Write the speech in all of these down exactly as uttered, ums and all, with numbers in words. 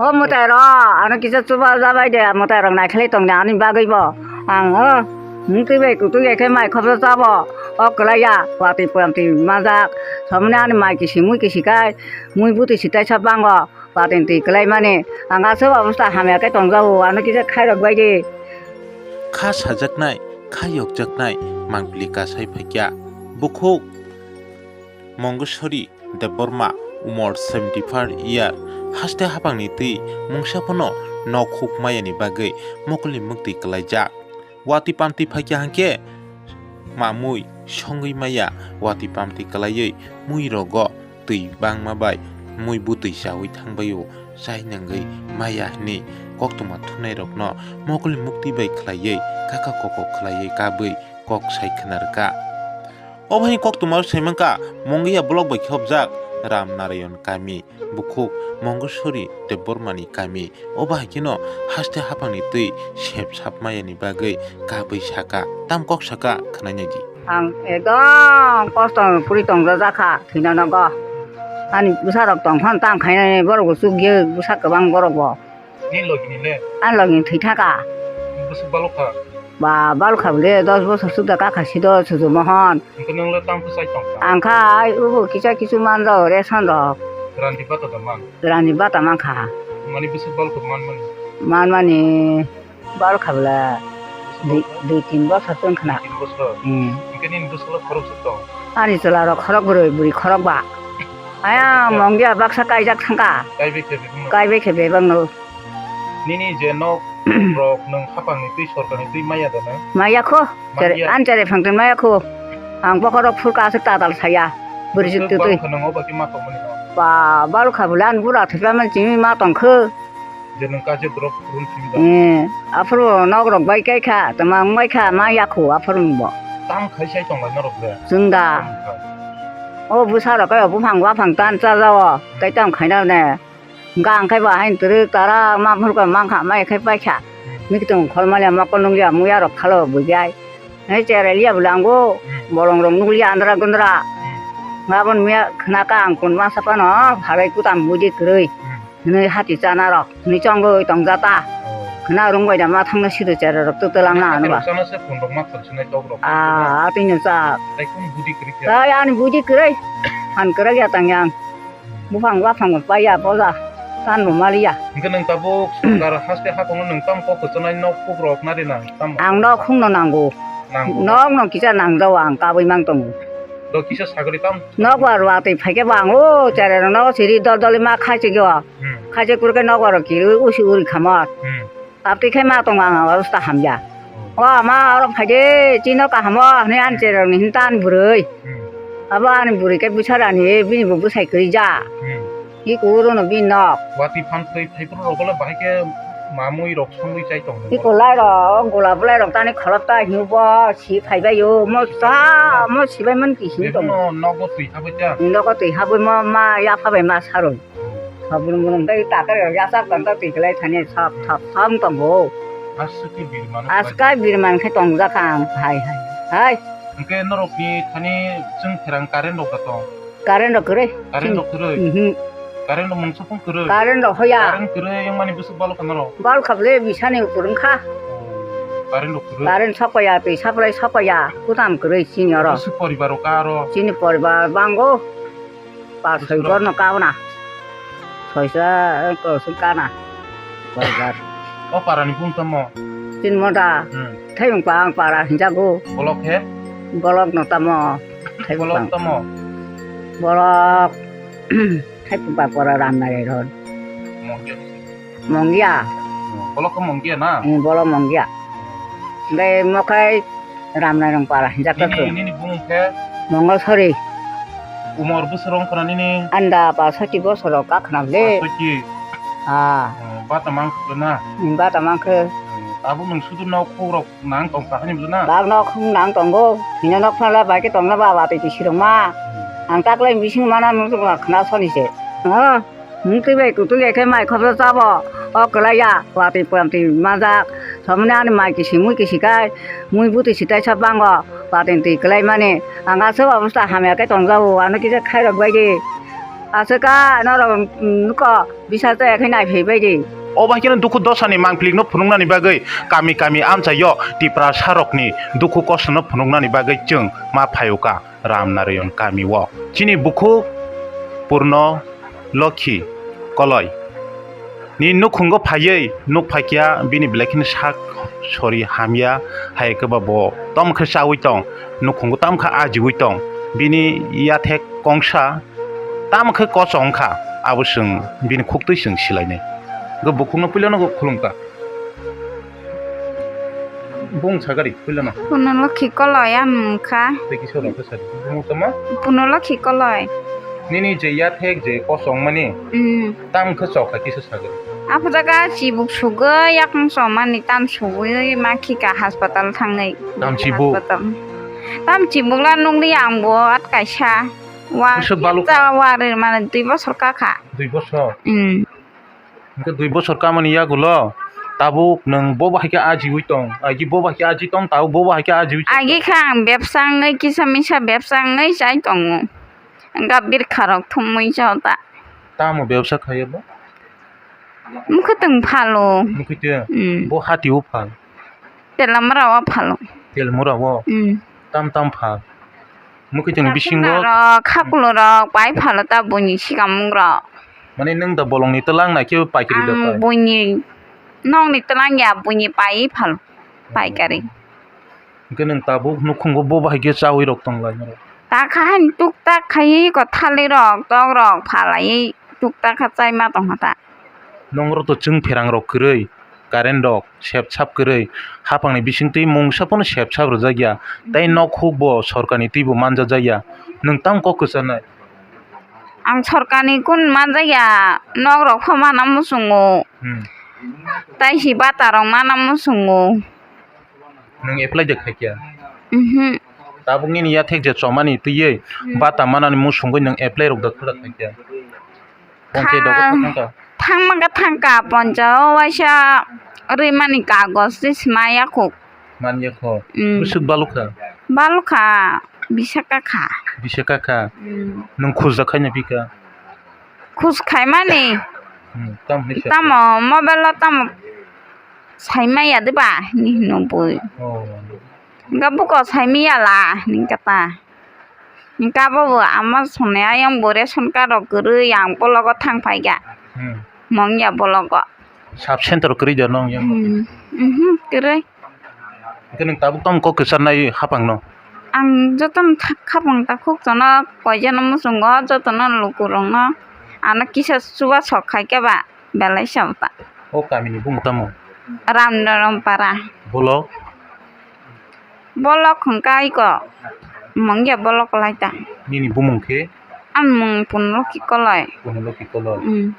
O mwtai rok, ano kisa chuba jabai de, mwtai rok naikhlai tong de, ani bagwi bo. Ang o, mungtwi bai kutwi bai khe mai khobsa chabo. O kwlai ya, watwi pwamtwi majak. Samani ani mai kisi mui kisi kai, mui bwtwi si taisa bango. Watwi twi kwlai mani, ang aswk obosta hamya khe tong jago, ano kisa khairok bai de. Kha sajaknai, kha yokjaknai, mangpili kasai phaikya. Bukhuk Mongeshwari Debbarma, umor seventy five year, haste hapangni twi mungsa phano nok huk mayani bagwi mokolni muktwi kwlaijak. Watwi pamtwi phaikya hwnkhe mamui songwi maya, watwi pamtwi kwlaiwi mui rogo twi bangma bai mui bwtwi chaui thangbaio, chai nangwi maya hwnwi koktwma thunairokno mokolni muktwi bai khlaiwi kaka koko khlaiwi kabwi kok sai khna rwkha. Obo hai koktwma o sai mankha, Mongia block bai khopjak Ram Narayan kami, bukhuk Mongeshwari Debbarma ni kami. Obo hai kheno haste hapang ni twi sep sap maya ni bagwi kabwi saka, tam kok saka khwnai nai di. Ang ekdom kosto puri tong jakha thwina nogo. Ani bwsa rok tong phano tang khainai borok bo chukya bwsa kwbang borok bo. Ni logi ni le? Ani logi ni thwi thaka. Bwswk balok kha? Ba, balok kha bole, dos bosor suk da kakha si do, Suju Mohon. Hwnkhe nwng le tamo chai tong kha? Ang kha, ai, ubo kisa kisu man rok, ration rok. Randi bata da man? Randi bata man kha. Mani bwswk balok kha man mani? Man mani, balok kha bole. Bwswk dui, balok kha? Dui tin bosor chwng khna. Tin bosor? Hmm. Hwnkhe nini bwswk le khorok suk tong? Ani chwla rok khorok bwrwi, bwrwi khorok ba. Aya, kaisa. Mongya baksa kaijak thangka. Kaibai khe bebak no? Kaibai khe bebak no. Nini je nok rok nwng hapang ni twi sorkar ni twi maya da na? Maya kho. Maya. An chere phang twi maya kho. Ang bokhorok phurka aswk tatal saya. Bwrwi jwk twi twi. Bwswk bang kha nwng o bagwi ma tong mani no? Ba, balok kha bole an bura thwipla man chini ma tong kho. Je nwng kaje borok run simi da. Eh, aphuru nok rok bai kai kha, tama wng bai kha, ma yakhu aphuru bo. Tam khai sai tong lai norok le. Chwng da. Tam khai. O bwsa rok kai buphang baphang tan cha jao, hmm, tei tam khaina ne. Gang khai ba hain twrwk tara ma phuru ka mang kha, mai khai pai kha. Hmm. Mik tong khol mali ma kon nung ya, mu ya rok khalo bujai. Hei chere liya bwlango, hmm, bolong rok nukliya andra gundra. Hmm. Gabon miya khna ka ang kun masa pano, pharai kutam budi kwrwi. Hmm. Hwnwi hati chana rok, hwnwi chongwi tong jata. Oh. Khna rung bai da ma thangna sido chere rok twtwlang na ano ba. Chana se phun rok ma thal sinai tok rok. Ah, atwi no cha. Tai kun budi kwrwi khe? Tai ani budi kwrwi. Han kwrwi ya tang yang. Buphang baphang pai ya boja. Tan bo mali ya. Hwnkhe nwng tabuk sorkar haste haphangno nwng tamo kok kwchwnai nok kuk rok nari na tamo? Ang nok khungno nango. Nango. Nok no kisa nangjao ang kabui mang tongo. Do kisa sagri tam? Nok ba rwa twi phaikhe bo ang o chere rok no siri dol dol ma khai se go. Hmm. Khaise kurke nok aro kirwi usi uri khamar. Hmm. Taptwi khai ma tongo ang obosta hamya. Hmm. O ma oro phaide chino kaham o hwnwi ani cherok ni hinta ani bwrwi. Hmm. Abo ani bwrwi khe bwsa rani bini bo bwsai kwrwi ja. Hmm. Iko oro no bini nok. Watwi phan twi phaiphuru rok le bahai khe mamui rok songwi chai tongo. Iko lai rok gola bolai rok tani kholop ta hiu bo si phaibai o mo ta mo sibai man ki si tongo. Nogo twi habwi ta. Nogo twi habwi mo ma yapha bai ma saroi. Sabun bunung tei takar rok yasak tang ta twi klai thani sap sap sam tongo. Aswk khe birman. Aswk khe birman khe tong jak ang hai hai. Hai. Hwnkhe norok ni thani chwng pherang current rok da tong? Current rok kwrwi. Current rok kwrwi? Mhm. Current rok mungsa phung kwrwi? Current rok hoya. Current kwrwi wngmani bwswk balo kha norok? Bal kha bwle bisani upor wngkha. Oh, current rok kwrwi? Current sokpaya twi supply sokpaya kutam kwrwi chini oro. Bwswk poribar rok aro? Chini poribar bango. Pas soi bor no kabo na. Soisa ko sung kana. Bar bar. O para ni bung tamo? Tin mo da. Hmm. Thai bung pa ang para hinjago. Bolok he? Bolok no tamo. Thai bung pa. Bolok tamo? Bolok. Thai bung pa para ram na ron. Mo je. Mongya. Bolok khe Mongya na? Hmm, bolok Mongya. Hwnkhe mo khai Ramnairong para hinjak khe. Nini, nini bumung khe? Mongolsori. Umor bwswk wng khna nini? Anda pasoti bosor rok kakhna le. Pasoti? Ah. Hmm, bata mang khe na? Hmm, bata mang khe. Hmm, abo nwng sudu nok khuk rok nang tong kha hani bwna? Bak nok khuk nang tongo. Hino nok phala bai khe tongna ba watwi twi sirok ma. Hmm. Ang taklai bising mana nung khna soni se. Ah. Mungtwi bai kutwi ya khe mai khobsa chabo. O kwlai ya, watwi pwamtwi manjak. Somoni ani mai kisi mui kisi kai, mui bwtwi si taisa bango, watwi twi kwlai mani. Ang aswk obosta hamya khe tongjago, ano kisa khairok bai di. Aswk kha norok, mm, nuko bisa chaya khe naiphai bai di. O bai kheno dukhu dosani mangpili no phunuknani bagwi kami kami amchaio Tiprasa rokni dukhu kosto no phunuknani bagwi chwng ma phaio kha Ramnarayan kami o. Chini bukhuk Purno Lokhi Koloi ni nukhungo phaiwi nuk phaikya bini belai kheno sak sori hamya, hai khe ba bo tom khe chawi tong, nukhungo tam khe ajiwi tong, bini yathek kongsa tam khe kochong kha, abo chwng bini khuktwi chwng silainai. Hwnkhe bukhukno puilano khulumkha. Bung sagari puilano. Puno Lokhi Koloi ang wngkha. Tei kisa rok khe sadi. Bung tama? Puno Lokhi Koloi. Nini je yathek je kochong mani. Hmm. Tam khe chokha kisa sagari. Aphuru jaga chibuk sugwi yakung chomani tam sugwi ma khika hospital thangwi. Tam chibuk? Hospital. Tam chibuk la nukli ang bo at kaisa. Wa Bwswk baluk? Cha wa re mane dui bosor ka kha. Dui bosor? Hmm. Hwnkhe dui bosor kamani yagulo tabuk nwng bo bahai khe ajiwi tong, agi bo bahai khe aji tong, tabuk bo bahai khe ajiwi tong. Agi kha ang bebsa wngwi kisa misa bebsa wngwi chai tongo. Wngkha birkha rok thumwi chao ta. Tamo bebsa khaio bo? Mwkhwtwng phalo. Mwkhwtwng? Hmm. Bo hati o phal? Telamra o phalo. Telamra o? Hmm. Tam tam phal? Mwkhwtwng bisingo? Rok, khakulo rok, pai phalo ta buini sikamung rok. Mane nwng da bolongni twlang nai khe paikari da Ang pai? Buini, nokni twlang ya, buini pai phalo, paikari. Hwnkhe nwng tabuk nukhungo bo bahai khe chawi rok tong lai norok? Ta kha haino tuk tak khai ko thalwi rok, tok rok phalai tuk tak kha chai ma tong kha ta. Nongrok to chwng pherang rok kwrwi, current rok sep sap kwrwi, haphangni bisingtwi mungsa phano sep sap rwjak ya, tei nok huk bo sorkarni twi bo manja jak ya, nwng tamo kok kwcharnai? Ang sorkarni kun manja ya, nok rok pho mana muchungo, Hmm. tei si bata rok mana muchungo. Nwng apply de khaikya? Mhm. Tabuk nini yathek je chomani twiwi Hmm. bata manani muchungwi nwng apply rok da khwlak khaikya? Ponchayat dogo Kha-, thangkha? Thangma khe thangkha, ponchayat o waisa rwimani kagoj se swmai ya kho. Man ya kho? Mm. Bwswk balukha? Balukha, bisa kakha. Bisa kakha? Mm. Nwng khujak khaina pika? Khuj khaimani. Hmm, tamo hinwi sa? Tamo mobile o tamo saimaya de ba hinwi hino bui. Oh. Hwnkhe buko saimaya la hinwi kata. Hwnkhe abo bo ama songnai ayang bo ration card rok kwrwi ang bologo thang phaikha. Hmm. Mongya bologo. Sub center kwrwi da nong yang? Hmm. Mhm, kwrwi. Hwnkhe nwng tabuk tamo kok kwcharnai haphangno? Ang jotono thak-, khapang takhuk tono koijano muchungo jotono lukurokno ano kisa chuba sok khaikhe ba belai se ota. O kamini bumung tamo? Ramnaram para. Bolok? Bolok hwnkha iko mungya bolok lai ta. Nini bumung khe? Ang mung Punloki Koloi. Punloki Koloi. Mm.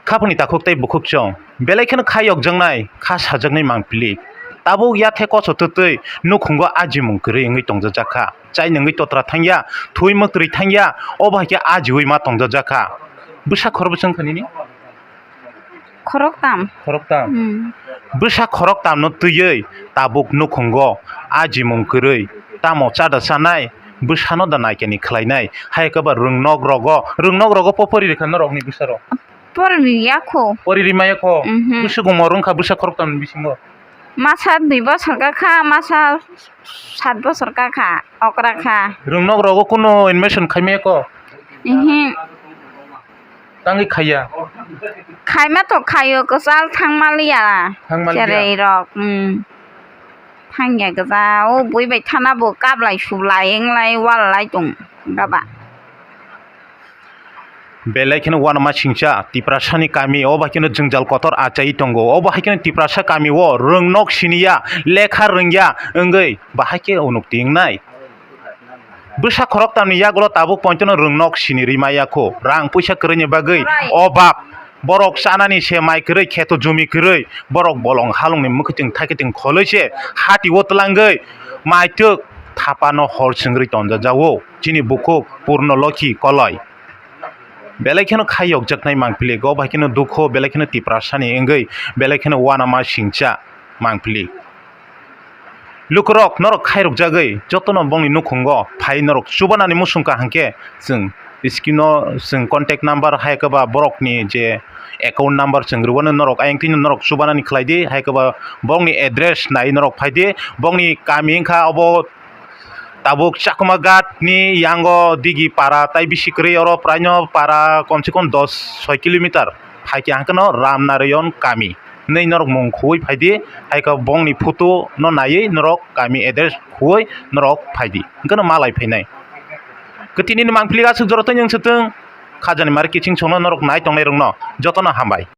Khapangni takhuk tei bukhuk chwng belai kheno kha yokjaknai, kha sajaknai mangpili. Tabuk yathe koso twtwi nukhungo ajimung kwrwi wngwi tongjak kha. Chai nungwi totra thangya, thwi mwkrwi thangya, obo hai khe ajiwi ma tongjak kha. Bwsa khorokbwsa wngkha nini? Khoroktam. Khoroktam? Hmm. Bwsa khoroktamno twiwi tabuk nukhungo ajimung kwrwi tamo chada chanai, bwsano da naikani khlainai, hai khe ba rwngnok rogo, rwngnok rogo po pori rikha norokni bwsarok? Pori riya kho. Pori rimaya kho? Mhm. Bwswk umor wngkha bwsa khoroktamni bisingo? Masa dui bosor ka kha, masa sat bosor ka kha, okra kha. Rwngnok rogo kunu admission khaimaya kho? Mhm. Tangwi khaiya? Khaima to khaio, kwchal thangmaliya. Thangmaliya? Cherai rok, um. Thangya gwja, o bui bai thana bo kablai sublai, englai, wallai tong, gaba. Belai kheno uanama singcha, Tiprasani kami, o bai kheno jwngjal kotor achai tongo. O bahai kheno Tiprasa kami o rwngnok siniya, lekha rwngya, wngwi bahai khe unukti wngnai. Bwsa khoroktamni yagulo tabuk pointono rwngnok sini rimaya kho. Rang puisa kwrwini bagwi obab. Borok chanani se mai kwrwi, kheto jumi kwrwi. Borok bolong halongni mwkhwtwng thaikitwng kholwi se hati o twlangwi maitwk thapano hor chwngwi tonjajago. Chini bukhuk Purno Lokhi Koloi. Belai kheno kha yokjaknai mangpili, go bai kheno dukho, belai kheno Tiprasani wngwi, belai kheno uanama singcha mangpili. Lukurok norok khairokjagwi jotono bongni nukhungo phai norok chubanani muchung kaham khe chwng screen o chwng contact number hai khe ba borok ni je account number chwng rwmani norok ayang twi norok chubanani khlai di, hai khe ba borok ni address nai norok phai di, borok ni kami wngkha obo tabuk Chakma Ghat ni yango Digi para tai bisi kwrwi, oro praino para komse kom dos soi kilometer phai khe hangkheno Ramnarayon kami. Nini norok mung khuwi phai di, hai khe borok ni photo no naiwi norok kami address khuwi norok phai di, hingkheno malai phainai. Kwtini ni mangpili aswk jora tei nwng swtwng khajani mari kiching songno norok nai tongnai rokno jotono hambai.